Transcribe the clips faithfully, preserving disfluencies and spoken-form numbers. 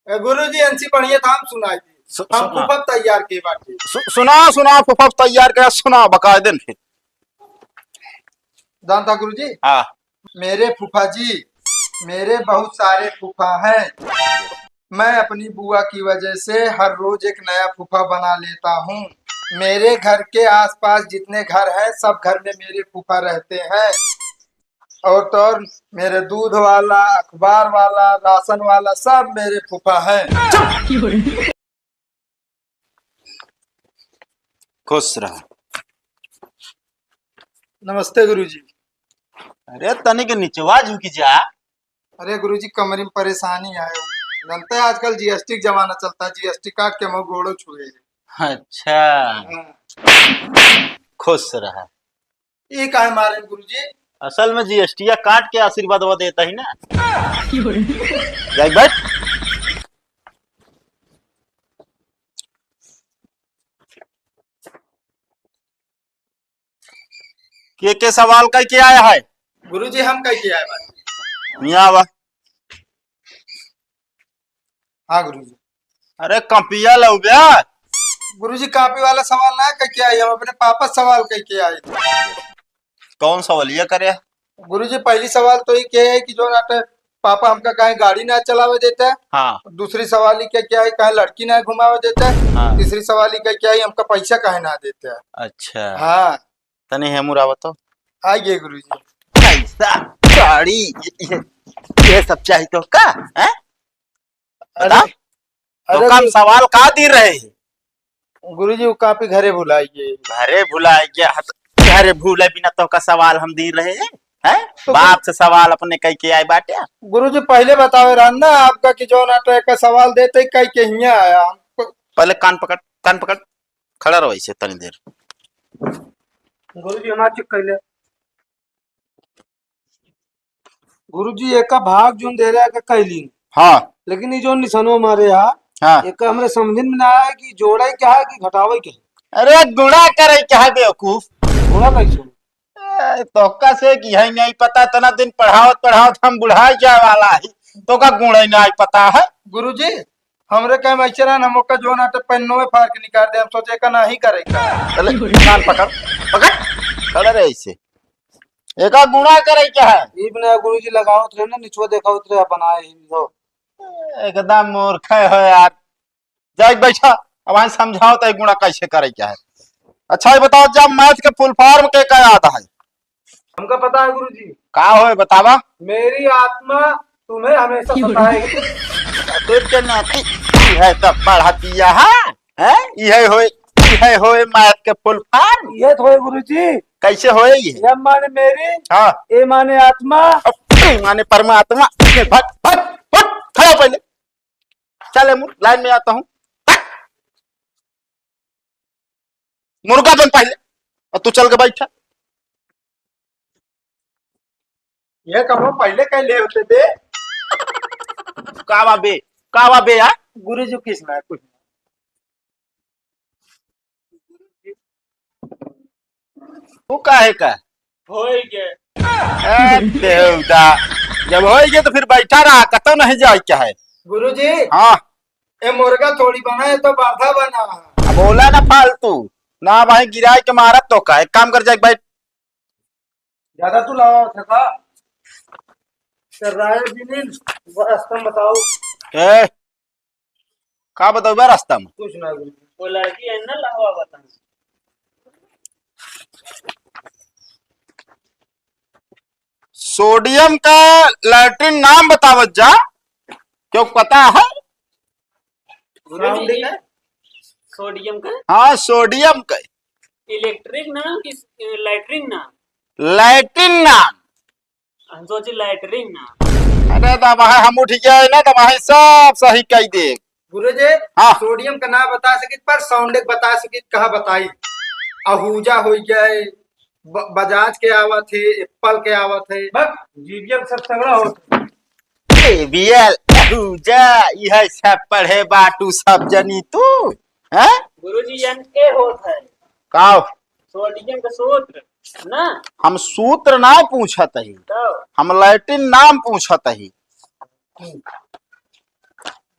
ए, गुरुजी, इनसे बढ़िया तो हम सुनाई दी। सु-, हम सुना। फूफा तैयार के बाटे। सु-, सुना, सुना, फूफा तैयार के सुना, बकायदे फिर। जानता गुरुजी? हाँ। मेरे फूफा जी, मेरे बहुत सारे फूफा हैं। मैं अपनी बुआ की वजह से हर रोज एक नया फूफा बना लेता हूँ। मेरे घर के आसपास जितने घर हैं, सब घर में मेरे फूफा रहते हैं। और तो और, मेरे दूध वाला, अखबार वाला, राशन वाला, सब मेरे फूफा हैं। खुश रहा। नमस्ते गुरुजी। अरे, तनिक निचवा झुक जा। अरे गुरुजी, कमरी में परेशानी है। जानते हैं, आजकल जीएसटी का जमाना चलता है, जीएसटी काट के हम गोड़ो छुए हैं। अच्छा। हाँ। खुश रहा। ये काहे मारे गुरुजी? असल में जीएसटीया काट के आशीर्वाद वो देता ही ना। जाई बैठ। के के सवाल कई के आया है? गुरुजी, हम कई के आए बानी। यहाँ आवा। हाँ गुरुजी। अरे कॉपिया लउबे। गुरुजी, कॉपी वाला सवाल ना कई के आई, हम अपने पापा से सवाल कई के आई। कौन सवालिया करे? गुरुजी, पहली सवाल तो ये के है कि जो नाटे पापा हमका कहीं गाड़ी ना चलावे देता है। हाँ। दूसरी सवाल ही क्या क्या है, कहीं लड़की ना घुमावे देता है। हाँ। तीसरी सवाल ही क्या क्या है, हमका पैसा काहे ना देता है। अच्छा। हाँ। तनी हेमुर आवा तो। आ गए गुरुजी। पैसा, गाड़ी, ये, ये, ये सब चाहिए तो का? हैं? अरे, बता। अरे तो का हम गुरु- सवाल का दी रहे? गुरुजी, वो कॉपी घरे भुलाइए। घरे भुलाए गया है तो घरे भूले बिना तो का सवाल हम दी रहे हैं? हैं? तो बाप से सवाल अपने कई के आए बाटे। गुरुजी, पहले बतावे रहन ना आपका कि जो ना तो का सवाल देते कई के हिया आया। पहले कान पकड़, कान पकड़, खड़ा रहो ऐसे तनी देर। गुरुजी, हमार चेक कर ले। गुरुजी, एका भाग जोन दे रहा है, एका कैलीन। हाँ। लेकिन ये जो निशानो मारे हा, हाँ। एका हमरे समझ में ना आया कि जोड़े क्या है कि घटावे क्या है। अरे, गुणा करे क्या है, बेवकूफ? गुणा कैसे? ए, तोहका से कि है नहीं पता, इतना दिन पढ़ावत पढ़ावत हम बुढ़ाई जाए वाला है, तोहका गुणा ही नहीं पता है। गुरुजी, हमरे कहे में ऐसे रहन, हम ओका जोन आटे पेन नोवे फाड़ के निकाल दे, हम सोचे का नहीं करे का। चले, कान पकड़, पकड़, खड़ा रहे ऐसे। एका गुणा करे क्या है? ई बना गुरुजी लगावत रहे ना, निचवा देखावत रहे, बनाए ही हो। एकदम मूर्ख है हो यार। जाई बैठा, अब आए समझाओ तो गुणा कैसे करे क्या है। अच्छा, ये बताओ, जब मैथ के फुल फॉर्म के का याद है? हमका पता है गुरुजी। का होए बतावा? मेरी आत्मा तुम्हें हमेशा सताएगी। तो के नाती है तो पढ़ा दिया है, हैं? यह होए, यह होए मैथ के फुल फॉर्म। ये तो होए गुरुजी। कैसे होए ये? M माने मेरी, हाँ। A माने आत्मा। और P माने परमात्मा। ये भाग, भाग, भाग, खड़ा पहले। चल, मैं लाइन में आता हूँ। मुर्गा बन पहले, और तू चल के बैठा। ये कहो पहले कह ले होते बे। का बा बे? का बा बे यार? गुरुजी, कुछ ना, कुछ ना। तू काहे का? होई गे। ए, देवदा, जब होई गे तो फिर बैठा रहा, कतौ नहीं जाए क्या है? गुरुजी। हाँ। ए मुर्गा थोड़ी बना है, तो बाधा बना। अब बोला ना फालतू, ना भाई गिराए के मारत तो का, एक काम कर, जाए बैठ। ज्यादा तू लावा था का? कर रहा है जिनिन, वो रास्ता में बताओ। ए, का बताओ बा रास्ता में? कुछ ना गुरुजी। वो लड़की है ना, लावा बता। सोडियम का लैट्रिन नाम बतावत जा, क्यों पता है? गुरुजी, सोडियम का? हाँ, सोडियम का। इलेक्ट्रिक नाम कि लैट्रिन नाम? लैट्रिन नाम। हम सोचे लैट्रिन नाम। अरे, दबाए हम उठ गए ना, दबाए सब सही कह दे। गुरुजी, हाँ। सोडियम का नाम बता सकित, पर साउंड एक बता सकित, कहाँ बताई? अहूजा हो गया है, ब-, बजाज के आवत है, एप्पल के आवत है। बस, जीवियम सब सगड़ा होत है। जेबीएल, अहूजा, यह सब पढ़े बाटू सब जनी तू, हैं? गुरुजी, एन के होत है। का? सोडियम का सूत्र, ना? हम सूत्र ना पूछत ही। तो? हम लैट्रिन नाम पूछत ही।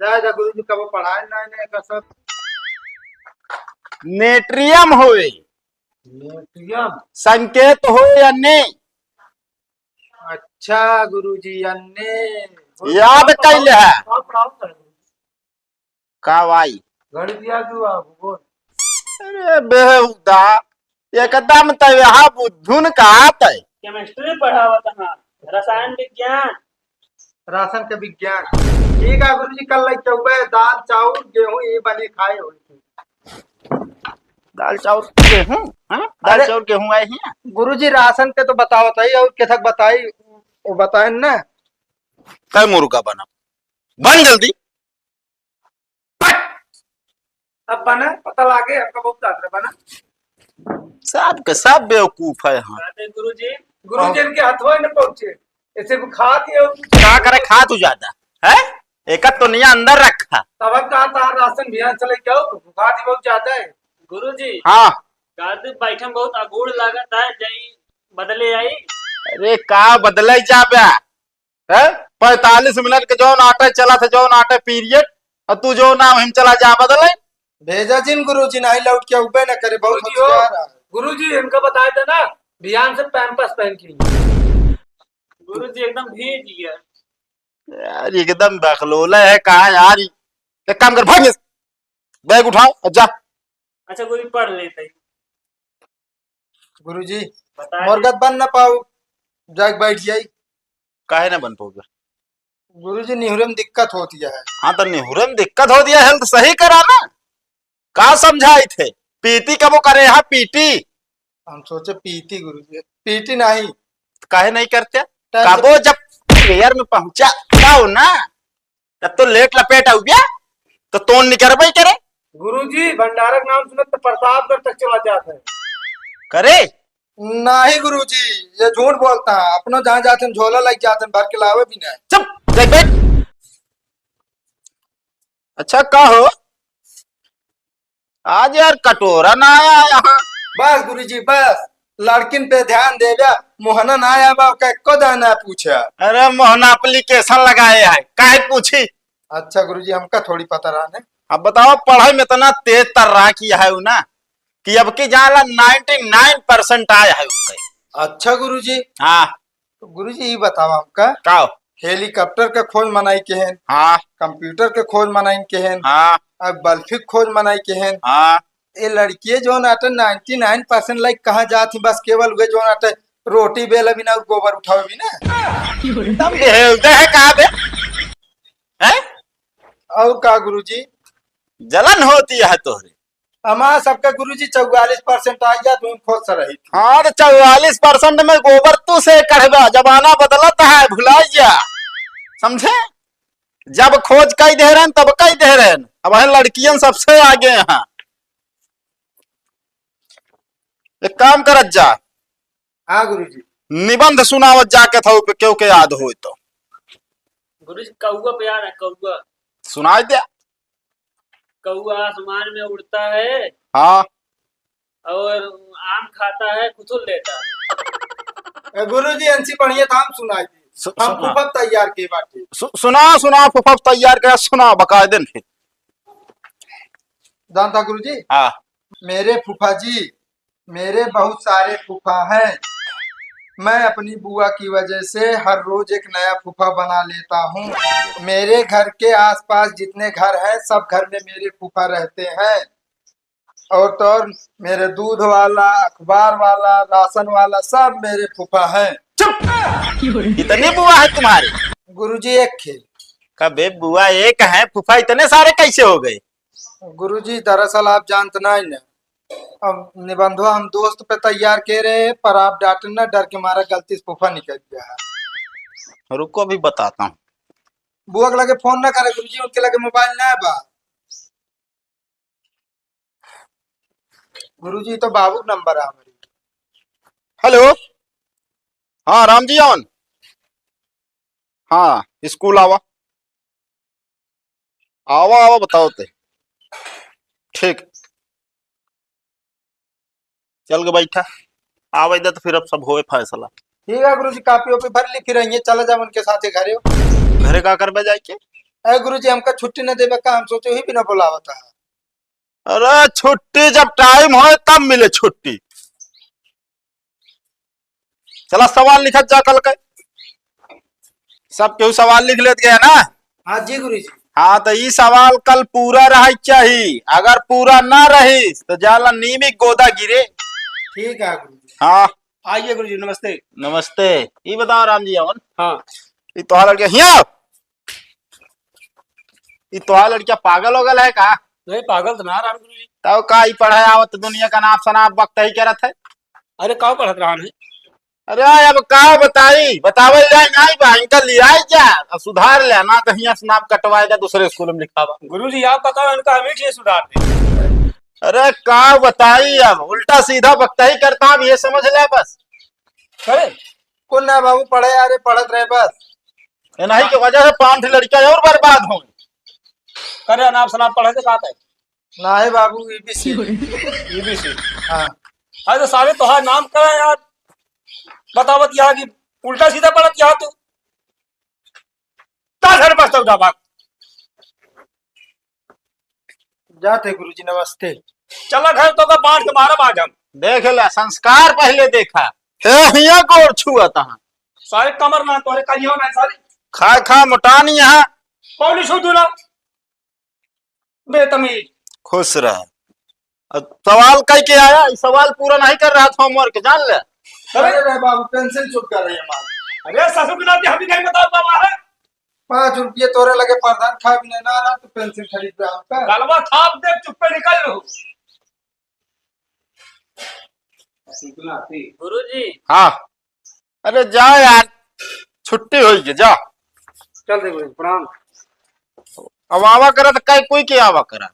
जाए जा गुरुजी, कबो पढ़ाए ना, ना, का सब। नेट्रियम होए। नेट्रियम? संकेत होए या ने। अच्छा गुरुजी, अन्ने। याद कैले है। का पढ़ाओ, का पढ़ाओ? का वाई? गणित याद हुआ, भूगोल। अरे बेहुदा, एकदम तो यहाँ बुद्धू न कहा तै। Chemistry पढ़ावत हाँ, रसायन विज्ञान। राशन के विज्ञान। ठीक है गुरुजी, कल लग चौबे दाल, चाउर, गेहूं, ये बने खाए होई। दाल, चाउर, गेहूं? हाँ? दाल, अरे, चाउर, गेहूं आए हैं? गुरुजी, राशन के तो बतावत है, और केथक बताई, वो बताए ना। कै मुर्गा बना? बन जल्दी। अब बना, पता लागे, हमका बहुत ज्यादा बना। सब के सब बेवकूफ है, हाँ। बात है गुरुजी। गुरुजी, इनके हथवा ही न पहुंचे, ऐसे वो खा के और का करे, खा तू ज्यादा, है? एक तो निया अंदर रखा। तब हम कहा था, राशन भियान से लेके आओ, बुखार ही बहुत ज्यादा है। गुरुजी। हाँ। कहते बैठम बहुत अगोड़ लागत है, जाई बदले आई। अरे का बदले जाबे? हैं? पैंतालीस मिनट के जौन आटे चला था, जौन आटे पीरियड, और तू जो ना हम चला जा बदले। भेजा जिन गुरुजी, नहीं लौट के उबे न करे, बहुत गुरुजी हो, होशियार है। गुरुजी, इनका बताए थे ना, भियान से पैम्पर्स पहन के। गुरुजी एकदम भीज गया। यार, एकदम बकलोला है, कहाँ यार? एक काम कर, भाग यहाँ से। बैग उठाओ और जा। अच्छा, गुरुजी, पढ़ लेते हैं। गुरुजी, बताइए। मोर गत बन ना पाऊ, जाके बैठ जाई। काहे ना बन पाओगे? गुरुजी, निहुरे में दिक्कत होती है। हाँ, तो निहुरे में दिक्कत होती है, health सही करा ना। का समझाई थे? पीटी कबो करे यहाँ, पीटी? हम सोचे पीटी गुरुजी, पीटी नहीं। काहे नहीं करते? टाइम से कबो जब prayer में पहुंचा जाओ ना, तब तो लेट लपेट आउबिया, तो तोन निकरबे करे। गुरुजी, भंडारक नाम सुनत तो प्रतापगढ़ तक चला जात है। करे? नहीं गुरुजी, ये झूठ बोलता है। अपनो जहाँ जाते हैं, झोला लग जाते हैं, भर के लावे भी नहीं। चुप, देख बैठ। अच्छा, का हो? आज यार कटोरा ना आया यहाँ। बस गुरुजी, बस। लड़किन पे ध्यान देव्या, मोहना ना आया बा, ओका एको दाना पूछा। अरे मोहना application लगाए है, काहे पूछी? अच्छा गुरुजी, हमका थोड़ी पता रहने। अब बताओ, पढ़ाई में इतना तेज तर्राकी है उ ना, कि अब की जाला ninety nine percent आया है उनके। अच्छा गुरुजी। हाँ। तो गुरुजी, ई बतावा हमका। का? Helicopter के खोज मनाई के हैं। हाँ। Computer के खोज मनाई के हैं। हाँ। अब बल्फी के खोज मनाई के हैं। हाँ। ए लड़किए जौन आटे ninety nine percent लाइक कहाँ जात ही, बस केवल उहे जौन आटे रोटी बेला बिना और गोबर उठावे बिना। एकदम बेहुदा है का बे? हैं? और का गुरुजी? जलन होती है तोहरे। हमार सबके गुरुजी चौवालीस percent आ गया, तुम खुश रही। हाँ, तो चौवालीस percent में गोबर तू से कढ़बा, जमाना बदलत है, भुला जा, समझे? जब खोज कई दे रहन, तब कई दे रहन। अब है लड़कियन सबसे आगे यहाँ। एक काम करत जा। हाँ गुरुजी। निबंध सुनावत जाके था, ऊपर केहू के याद होय तो। गुरुजी, कौआ पे याद है, कौआ। सुनाई दे। कौआ आसमान में उड़ता है। हाँ। और आम खाता है, कुतुल लेता है। ए, गुरुजी, इनसे बढ़िया था, हम सुनाई दी। सु-, हम सुना। फूफा तैयार के बाटे। सु-, सुना, सुना, फूफा तैयार के सुना, बकायदे फिर। जानता गुरुजी? हाँ। मेरे फूफा जी, मेरे बहुत सारे फूफा हैं। मैं अपनी बुआ की वजह से हर रोज एक नया फूफा बना लेता हूँ। मेरे घर के आसपास जितने घर हैं, सब घर में मेरे फूफा रहते हैं। और तो और, मेरे दूध वाला, अखबार वाला, राशन वाला, सब मेरे फूफा हैं। चुप! इतनी बुआ है तुम्हारी? गुरुजी, एक खे। कबे बुआ एक है, फूफा इतने सारे कैसे हो गए? गुरुजी, दरअसल आप जानत नाहीं ना। अब निबंधवा हम दोस्त पे तैयार के रहे, पर आप डांटन ना, डर के मारा गलती से फूफा निकल गया है। रुको, अभी बताता हूँ। बुआ के लगे फोन ना करे गुरुजी, उनके लगे मोबाइल ना बा। गुरुजी, तो बाबू के नंबर है हमारी। हेलो, हाँ, राम जी आवन। हाँ, स्कूल आवा। आवा, आवा, बताओ ते। ठीक। चल के बैठा। आवे दे तो फिर अब सब होए फैसला। ठीक है गुरुजी, कॉपी ओपी भर ली, फिर ये चला जाओ उनके साथे घरे। घरे का करबे जाके? ए गुरुजी, हमका छुट्टी न देबे का? हम सोचे ही बिना बुलावत है। अरे छुट्टी जब टाइम होए तब मिले छुट्टी। चला सवाल लिखत जा कल के। सब केहू सवाल लिख लेत गया ना? हाँ जी गुरुजी। हाँ, तो ई सवाल कल पूरा रहे चाही। अगर पूरा ना रही तो जाला नीमी गोदा गिरे। ठीक है गुरुजी। हाँ। आइए गुरुजी, नमस्ते। नमस्ते। ई बताओ राम जी, अवन। हाँ। ई तोहार लड़किया हिया? ई तोहार लड़किया पागल हो गल है का? नहीं, पागल तो ना राम गुरुजी। तब का ई पढ़े आवत दुनिया का नाप सनाप बकतही करत है? अरे का पढ़त रहन है? अरे अब का बताई, बतावल जाए नाई बा, इनका लियाई जा, अब सुधार ले, ना तो हियां से नाम कटवाए जा, दूसरे स्कूल में लिखावा। गुरुजी आप बताओ, इनका हम ही के सुधार दे। अरे का बताई, अब उल्टा सीधा बकताई करता, अब ये समझ ले बस। अरे कुल ना बाबू, पढ़े आ रे, पढ़त रहे बस। इन्हीं के वजह से पांच लड़का और बर्बाद हो। करे अनाप शनाप पढ़े से का है? ना है बाबू, ईबीसी। ईबीसी। हाँ। अरे तो सारे तोहार नाम का है यार, बतावत यहाँ की उल्टा सीधा पढ़त यहाँ तू। ता घर बस तो जा भाग। जाते गुरुजी, नमस्ते। चला घर तो का बांध के मारब आज हम। देख ले, संस्कार पहले देखा। हे हिया गोड़ छुआ तहाँ। सारे कमर ना तोरे करियो ना सारे। खा खा मोटानी यहाँ। कौन छू दूला? बेतमीज। खुश रह। अब सवाल कह के आया, ई सवाल पूरा नहीं कर रहा था होमवर्क, जान ले। अरे रे बाबू, पेंसिल चुप कर रही है हमारी। अरे ससुर के नाते हम ही नहीं बता पावा है। पाँच रुपये तोरे लगे प्रधान खा भी नहीं ना, ना तो पेंसिल खरीद रहा हूँ का? गलवा थाप दे, चुप्पे निकल लो। गुरुजी। हाँ। अरे जा यार, छुट्टी होई के जा। चल दे गुरुजी, प्रणाम। अब आवा करा तो कई कोई के आवा करा।